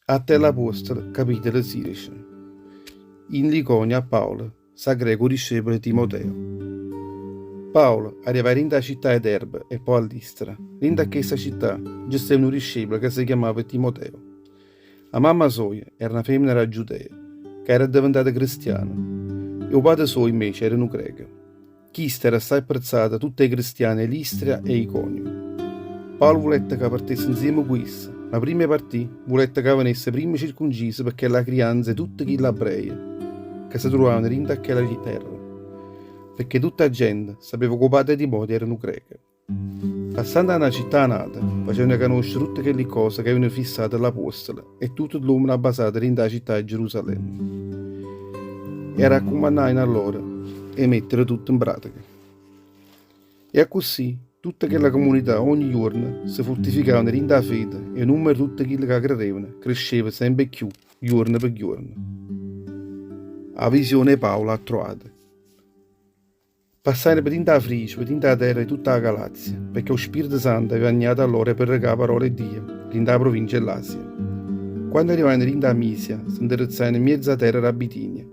Atti 'e l'Apuostole, capitolo sirece. In Liconia a Paolo s'aggrega 'o discepolo Timoteo. Paolo arrivaje dint' 'a città 'e Derbe e po' a Listra. Dint' a chesta città nce steva nu discepolo ca se chiammava Timoteo. A mamma soja era na femmena d' 'a Giudea, ca era addeventata cristiana, e 'o pate suojo invece era nu greco. Chisto era assaje apprezzato 'a tutt' 'e cristiane 'e Listria e Iconio. Paolo vulette ca partesse nzieme cu isso, ma primma 'e partì vulette ca venesse primma circunciso pe chella crianza 'e tutte chill'abbreje ca se truvavano dint' a chella terra, pecché tutt' 'a gente sapeva ca 'o pate 'e Timoteo era nu greco. Passanno 'a na città a n'ata, facevano canoscere tutte chelli ccose ca avevano fissate ll'apuostole e tutte ll'uommene abbasate dint' 'a città 'e Gerusalemme. E arraccumannajeno a lloro 'e mettere tutto 'nprateca. E accussì tutta chella comunità ogni juorno se furtificavano dint' 'a fede e 'o nummero 'e tutte chille ca credevano cresceva sempe 'e cchiù juorno pe juorno. A visione 'e Paolo a Troade. Passajeno pe dint' 'a Frigia, pe dint' 'a terra 'e tutta 'a Galazia, pecché 'o Spirito Santo aveva 'ngnato a lloro 'e predecà 'a parola 'e Dio dint' 'a pruvincia 'e ll'Asia. Quanno arrivajeno dint' 'a Misia, se 'nderezzajeno 'mmiezzo 'a terra d' 'a Bitinia.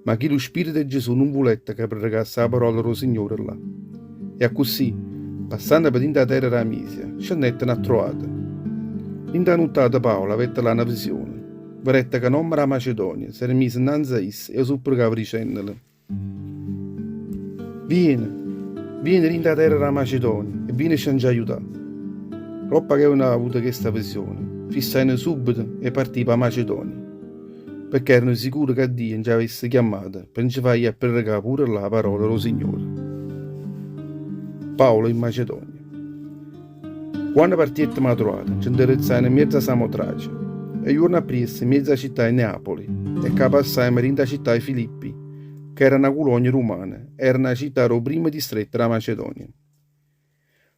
Ma chillu Spirito 'e Gesù nun vulette ca predecasse 'a parola d' 'o Signore là. E accussì, passanno pe dint' 'a terra d' 'a Misia, scennetteno a Troade. Dint' 'a nuttata Paolo avette là na visione. Vedette ca n'ommo d' 'a Macedonia s'era miso 'nnanze a isso e 'o supprecava dicennole. Viene, viene dint' 'a terra d' 'a Macedonia e vienece a nce aiutà. Roppo che avevano avuto chesta visione, fissajeno subito 'e partì p' 'a Macedonia, pecché erano sicure ca Dio nce avesse chiammato pe nce fà jì a predecà pure là 'a parola d' 'o Signore. Paolo in Macedonia. Quanno partiettemo 'a Troade, nce 'nderezzajeno 'mmiezzo 'a Samotracia e 'o juorno appriesso 'mmiezzo 'a città 'e Neapoli e ca passajemo dint' 'a città 'e Filippi, ca era na culonia rumana e era na città d' 'o primmo distretto d' 'a Macedonia.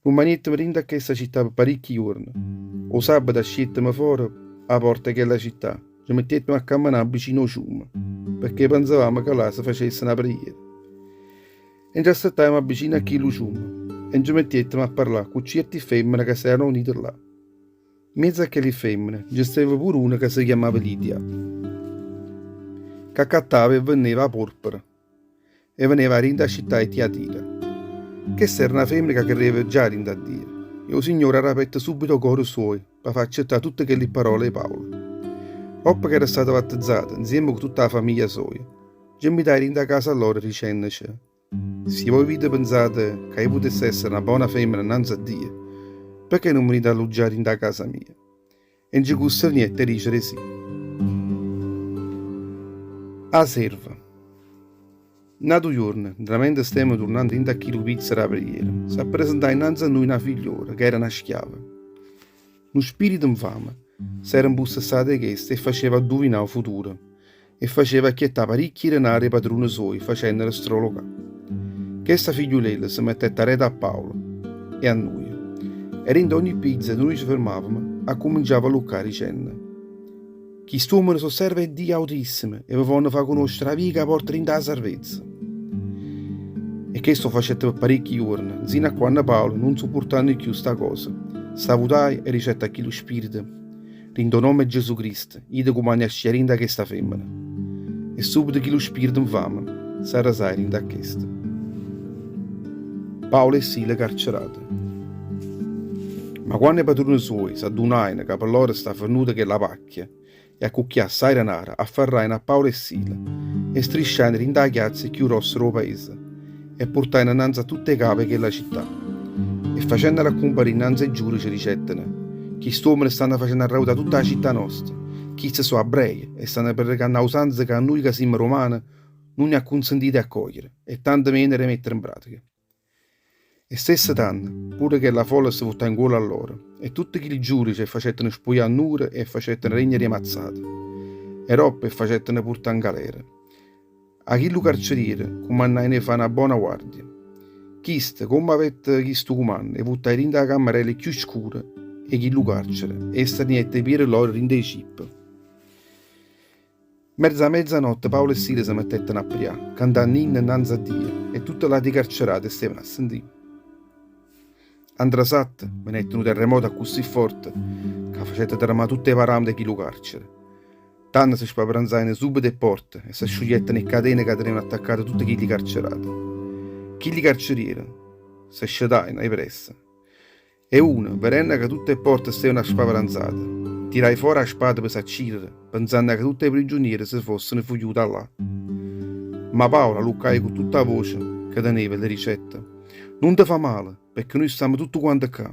Rummaniettemo dint' a chesta città pe paricchi juorne. O sabbato asciettemo fora 'a porta 'e chella città, nce mettiettemo a cammenà vicino 'o ciummo, pecché penzavamo ca là se facesse na preghiera. E nce assettajemo vicino a chillu ciummo e nce mettiettemo a parlà cu cierti femmene ca s'erano aunite là. Mmiezzo a chelli femmene nce steva pure una ca se chiammava Lidia, ca accattava e venneva 'a porpora e veneva 'a dint' 'a città 'e Tiatira. Chesta era na femmena ca credeva già dint' a Dio e 'o Signore arapette subito 'o core suojo p' 'a fà accettà tutte chelli parole 'e Paolo. Doppo ca era stata battezzata nzieme cu tutta 'a famiglia soja, Nce 'mmitai dint' 'a casa lloro dicennece, Si voi avite penzato ca io putesse essere na bona femmena 'nnanze a Dio, pecché nun venite a alluggià dint' 'a casa mia? E nce custreniette 'e dicere 'e sì. A serva. N'atu juorno, 'ntramente stevemo turnanno dint' a chillu pizzo d' 'a preghiera, s'appresentaje 'nnanze a nuje na figliola ca era na schiava. Nu spirito 'nfame s'era 'mpussessato 'e chesta e faceva adduvinà 'o futuro e faceva acchiettà paricchi denare 'e patrune suoje facennole strolocà. Chesta figliulella se mettette areto a Paolo e a nuje e dint' ogni pizzo addò nuje ce fermavamo accumminciava a alluccà dicenno, Chist'uommene so' serve 'e Dio Autissimo e ve vonno fa cunoscere 'a via ca porta dint' 'a sarvezza. E chesto 'o facette pe paricchi juorne, nzino a quanno Paolo, nun suppurtanno cchiù sta cosa, s'avutaje e dicette a chillu spirito, Dint' 'o nomme 'e Gesù Cristo, io te cumanno 'e ascì 'a dint' 'a chesta femmena. E subito chillu spirito 'nfame s'arresaje dint' 'a chesta. Paolo e Sila carcerate. Ma quanno 'e patrune suoje s'addunajeno ca pe lloro sta fernuta chella pacchia 'e accucchià assaje denare, afferrajeno a Paolo e Sila, 'e strisciajeno dint' 'a chiazza cchiù grossa d' 'o paese e purtajeno 'nnanze a tutt' 'e cape 'e chella città. E facennole accumparì 'nnanze 'e giudice dicetteno, Chist'uommene stanno facenno arrautà tutta 'a città nosta, chiste so' abbreje e stanno predecanno ausanze ca a nuje ca simmo romane nun è accunsentito 'e accogliere e tanto meno 'e mettere 'npratica. E stesse tanno, pure chella folla se vuttaje 'ncuollo a lloro, e tutte chilli giudice 'e facetteno spuglià annure e 'e facetteno regnere 'e mazzate. E doppo 'e facetteno purtà 'ngalera. A chillu carceriere cumannajeno 'e fà na bona guardia. Chisto, comme avette chistu cumanno, 'e vuttaje dint' 'a cammarella cchiù scura 'e chillu carcere e 'e strignette 'e piere lloro dint' 'e cippe. Mmerzo 'a mezanotte Paolo e Sila se mettetteno a prià, cantanno inne 'nnanze a Dio, e tutte ll'ati carcerate stevano a sentì. Antrasatte venette nu terremoto accussì forte. ca facette tremà tutt' 'e paramete 'e chillu carcere. Tanno se spaparanzajeno subbeto 'e pporte e se sciuglietteno 'e ccatene ca tenevano attaccate tutte chilli carcerate. Chilli carceriere se scetajeno 'e pressa e uno, vedenno ca tutte 'e pporte stevano spaparanzate, tiraje fora 'a spada pe s'accirere, penzanno ca tutte 'e priggiuniere se fossero fujute 'a llà. Ma Paolo alluccaje cu tutta 'a voce ca teneva e le dicette, Nun te fa male, pecché nuje stammo tutte quante ccà.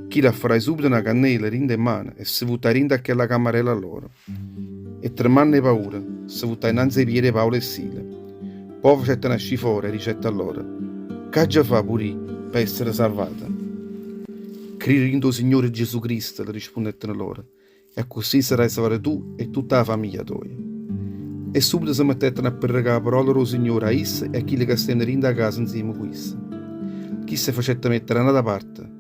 Chillo afferraje subito na cannela dint' 'e mmane e se vuttaje dint' a chella cammarella lloro. E tremmanno 'e paura, se vuttaje 'nnanze 'e piede 'e Paolo e Sila. Po' facettero ascì fora e dicette a lloro, Ch'aggia fa pur'i' pe' essere salvato? Cride dint' 'o Signore Giesù Cristo, le rispunnettero loro, e accussì sarai salvato tu e tutta 'a famiglia toja. E subito se mettettero a predicà 'a parola d' 'o Signore a isso e a chille ca stevano dint' 'a casa 'nzieme cu isso. Chisto 'e facette mettere a n'ata parte.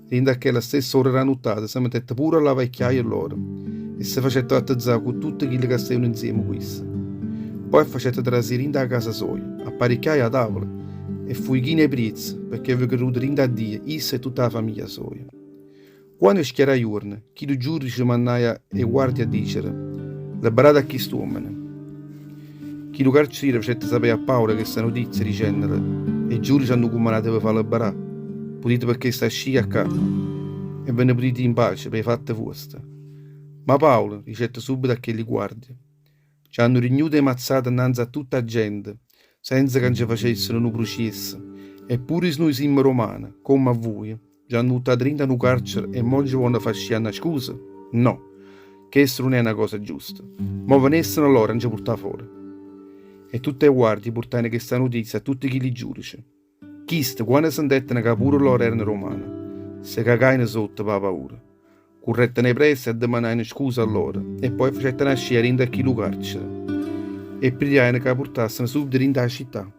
Dint' a chella stessa ora d' 'a nuttata se mettette pure a lavà 'e chiaie lloro e se facette battezzà cu tutte chille ca stevano 'nzieme cu isso. Poi 'e facette trasì dint' 'a casa soja, apparicchiaje 'a tavola e fuje chino 'e priezza pecché aveva creduto dint' a Dio isso e tutta 'a famiglia soja. Quanno schiarà juorno, chillu giudice mannaje 'e guardie a dicere, Liberate a chist'uommene. Chillu carceriere facette sapé a Paolo chesta nutizia, dicennole, 'E giudice hanno cummannato 'e ve fà liberà, putite pe chesto ascì 'a ccà e ve ne putite ì 'n pace p' 'e fatte vuoste. Ma Paolo dicette subito a chelli guardie, Ce hanno rignuto 'e mazzate 'nnanze a tutta 'a gente, senza ca nce facessero nu pruciesso, e pure si nuje simmo romane, comme a vuje, nce hanno vuttato dint' a nu carcere e mo nce vonno fa ascì annascuso? No, chesto nun è na cosa giusta. Mo venesseno loro a nce purtà fore. E tutte 'e guardie purtajeno chesta nutizia a tutte chilli giudice. Chiste, quanno sentetteno ca pure loro erano romane, se cacajeno sotto p' 'a paura. Curretteno 'e pressa e addemannajeno scusa a loro e po' 'e facetteno ascì 'a dint' a chillu carcere e prijajeno ca 'e purtasseno subito dint' 'a città.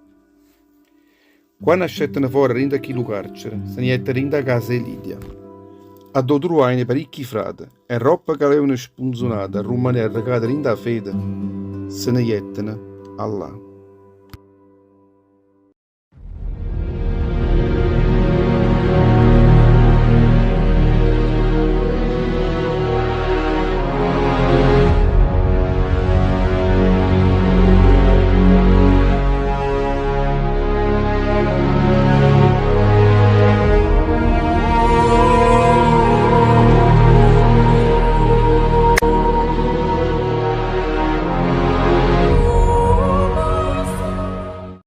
Quanno ascetteno fora 'a dint' a chillu carcere, se ne jettero dint' 'a casa 'e Lidia, addò truvajeno paricchi frate e roppo ca l'evano spunzunato a rummanè arrecate dint' 'a fede, se ne jetteno 'a llà.